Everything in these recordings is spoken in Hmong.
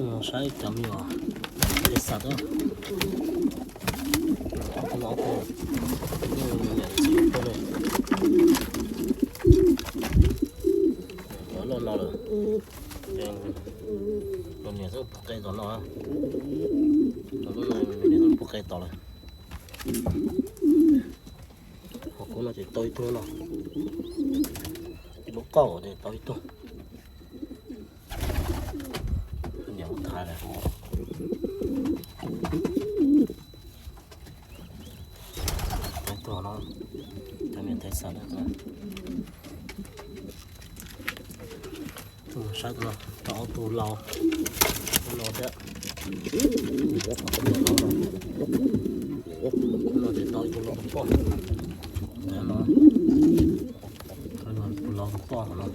Saib cov me nyuam Texas, ob tug no, ob tug, niam txiv tuaj ne. Cov loj no lawm, ces nws niam twb pub qe tom no, cov loj no nws niam twb pub qe tom lawm. Hauv qub no ces tau ib tug no, ib lub qoj ces tau ib tug. Niam mus thaiv lawm. Ib tug no, cov niam Texas no. Tus saib tus no, tau ob tug laus, tus no thiab. Tus no ces tau ib tug laus poj, no, tus laus poj no,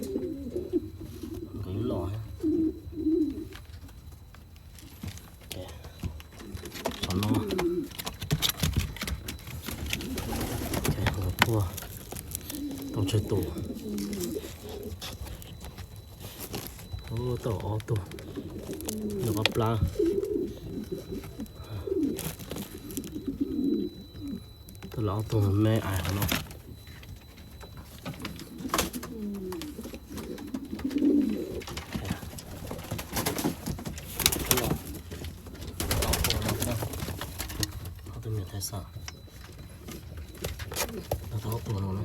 nkawd los. Qhov no, tuaj tau tsawg tus, tau ob tug, nws qhov plab, tau ob tug me ais hauv no. Ob tug niam Texas, tau ob tug no na.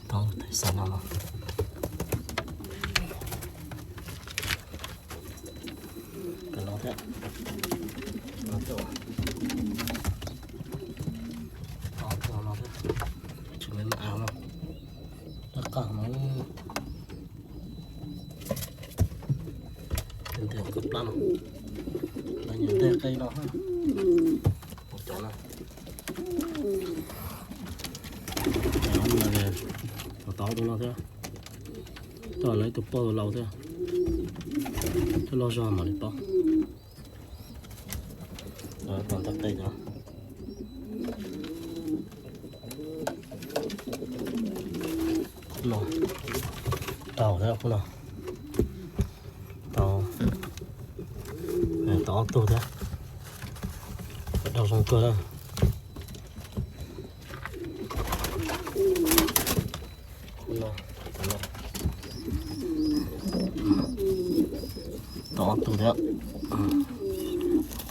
Tau Texas no los. Cov no thiab, no thiab, tau ob tug no thiab, tsis me me ais no, laj qaj no. Ntawm qhov plab no, lawv nyiam nteg qe no, cov no. Tau ob tug no thiab, tau lawv ib tug pog laus thiab, coj loj zog mam li paub. Lawv nteg qe no. Khub no tau thiab, khub no tau, tau ob tug thiab, dag zoo kawg na. Khub no tau ob tug thiab,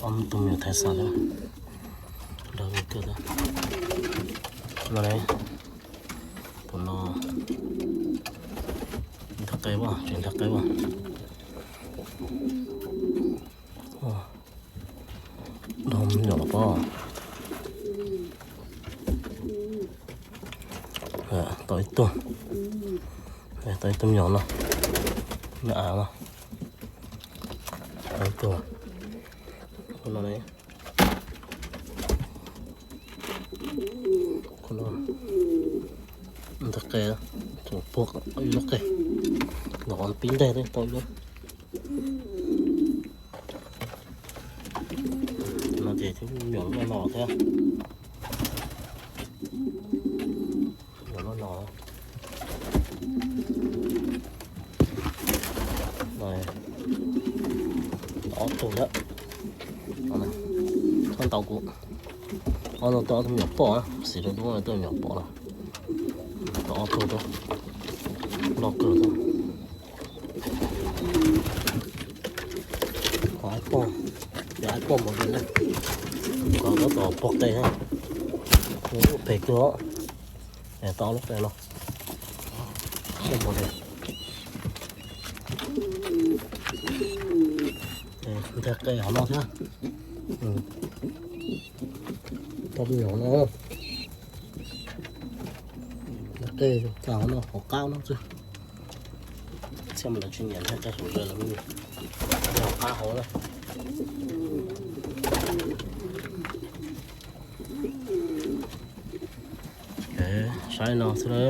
ob tug me nyuam Texas thiab, dag zoo kawg thiab. Khub no ne, tus no nteg qe as, tseem nteg qe as. Dag me nyuam los pob. Tau ib tug, tau ib tug me nyuam no, me ais no, tau ib tug. Khub no ne, khub no nteg qe, tseem puag ib lub qe, nws qhov pib nteg tau ib lub. No ces me nyuam loj no thiab, me nyuam loj no. Ob tug thiab, tau kuv ob tug, ob tug me nyuam poj, xim rau dub, ob tug me nyuam poj los, tau ob tug thiab, loj kawg thiab. Qhov aib poj, yog aib poj npaum li ne, qhov tab tom pog qe thiab, phem kawg os. Tau ob lub qe no, poj npaum li, nteg qe hov no thiab. Tau me nyuam no, nteg qe tas hov no, hauv qab no xwb. Txhiaj mas lawv tsis nyiam nteg qe saum ze lawm, hauv qab hauv na. Saib no xwb na.